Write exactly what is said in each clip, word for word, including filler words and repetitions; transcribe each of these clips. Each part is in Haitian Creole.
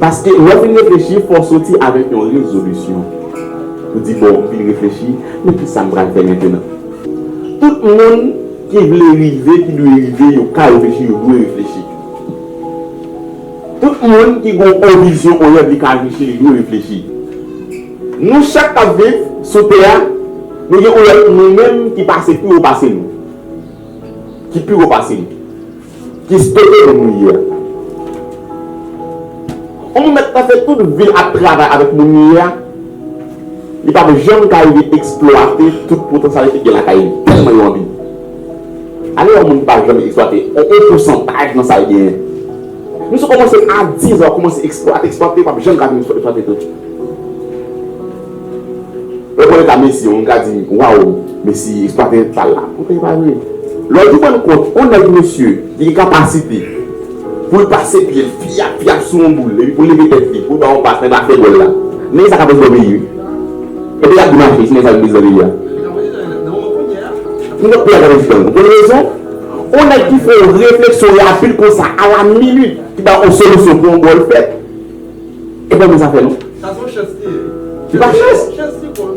Paske lè w fin reflechi, fò w soti avèk yon rezolisyon. Ou di, "Bon, m fin reflechi, men ki sa m pral fè mentenan?" Tout moun ki vle rive, ki dwe rive, yo ka reflechi, yo dwe reflechi. Tout moun ki gen yon vizyon, yon rèv, li ka reflechi, li dwe reflechi. Nou chak k ap viv sou tè a, nou gen yon lòt nou menm ki pase pi wo pase nou. Ki pi wo pase nou. Ki stoke nan nou ye a. Yon moun mèt ta fè tout vi l ap travay avèk moun li ye a, li p ap janm ka rive eksplwate tout potansyalite ki gen lakay li, tèlman yo anpil. Ale wè yon moun ki pa janm eksplwate yon, yon pousantaj nan sa l genyen. Misye kòmanse a diz an, kòmanse eksplwate, eksplwate, w ap janm ka vin eksplwate tout. Lè w pran le ka Messi, yon moun ka di, "Waw, Messi eksplwate tal la." Poutèt e pa vre. Lè w di w rann kont, yon nèg mesye, li gen kapasite pou l pase pye l, fyap, fyap sou yon boul, epi pou l leve tèt li, pou l ba yon pas, nèg la fè gòl la. Nèg sa ka prezan peyi, wi. Epi l ap di mache, si nèg sa vin prezan peyi a. Pou nèg peyi a ka prezan, pou rezon, yon nèg ki fè yon refleksyon rapid konsa, a la minit, ki ba yon solisyon pou yon gòl fèt. E pa moun sa fè, non. Sa se yon chans li ye. Li pa chans. Chans li pran.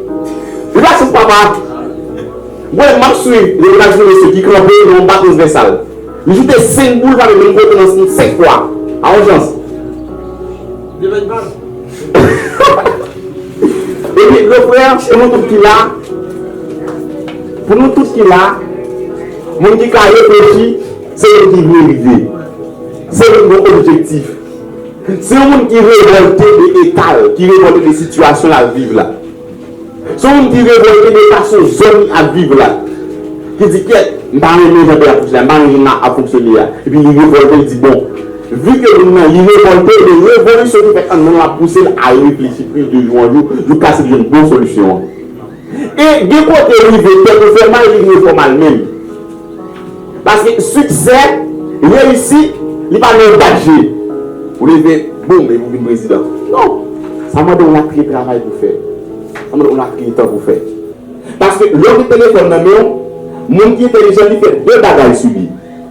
Li pa chans, papa. Mwen, m ap swiv Leonardo Messi ki kanpe nan yon ba transvèsal. Li choute senk boul, pa menm kote nan senk fwa. A yon chans. Li pa chans. Epi, gran frè, pou nou tout ki la, pou nou tout ki la, moun ki ka reflechi, se moun ki vle rive. Se moun ki gen objektif. Se yon moun ki revòlte de eta l, ki revòlte de sitiyasyon l ap viv la. Se yon moun ki revòlte de fason zòn li ap viv la. Ki di, "Kyèt, m pa renmen jan peyi a fonksyone, m pa renmen jan n ap fonksyone a." Epi li revòlte, li di, "Bon, vi ke moun nan, li revòlte, de revolisyon ki fèt anndan l ap pouse l a reflechi plis de jou an jou, jiskaske li jwenn bon solisyon an." E gen kote rive, tèt ou fè mal, li vin fè w mal menm. Paske siksè, reyisit, li pa nan yon bat je. Ou leve, boum, epi ou vin prezidan. Non. Sa mande yon latriye travay pou fè. Sa mande yon latriye tan pou fè. Paske lè w gen telefòn nan men w, moun ki entèlijan, li fè de bagay sou li.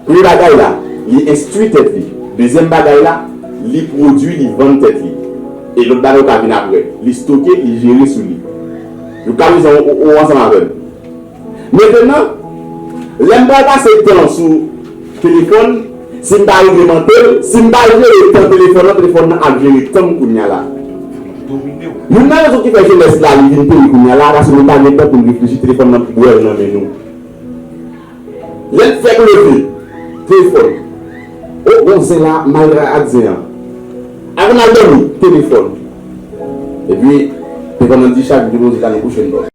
Premye bagay la, li enstwi tèt li. Dezyèm bagay la, li pwodui, li vann tèt li. E lòt bagay yo ka vin apre. Li stoke, li jere sou li. Yo ka bezwen w, w, w ansanm avè l. Mentenan, lè m pral pase tan sou telefòn, si m pa reglemante l, si m pa jere tan telefòn nan, telefòn nan ap jere tan m kounye a la. Youn nan rezon ki fè jenès la li vin peri kounye a la, paske nou pa gen tan pou n reflechi, telefòn nan bwè nan men nou. Lè n fèk leve, telefòn. O, bon, zen la, m al ak zen an. Avan n al dòmi, telefòn. Epi, telefòn nan di chak jou, Bondye ka nou kouche n dòmi.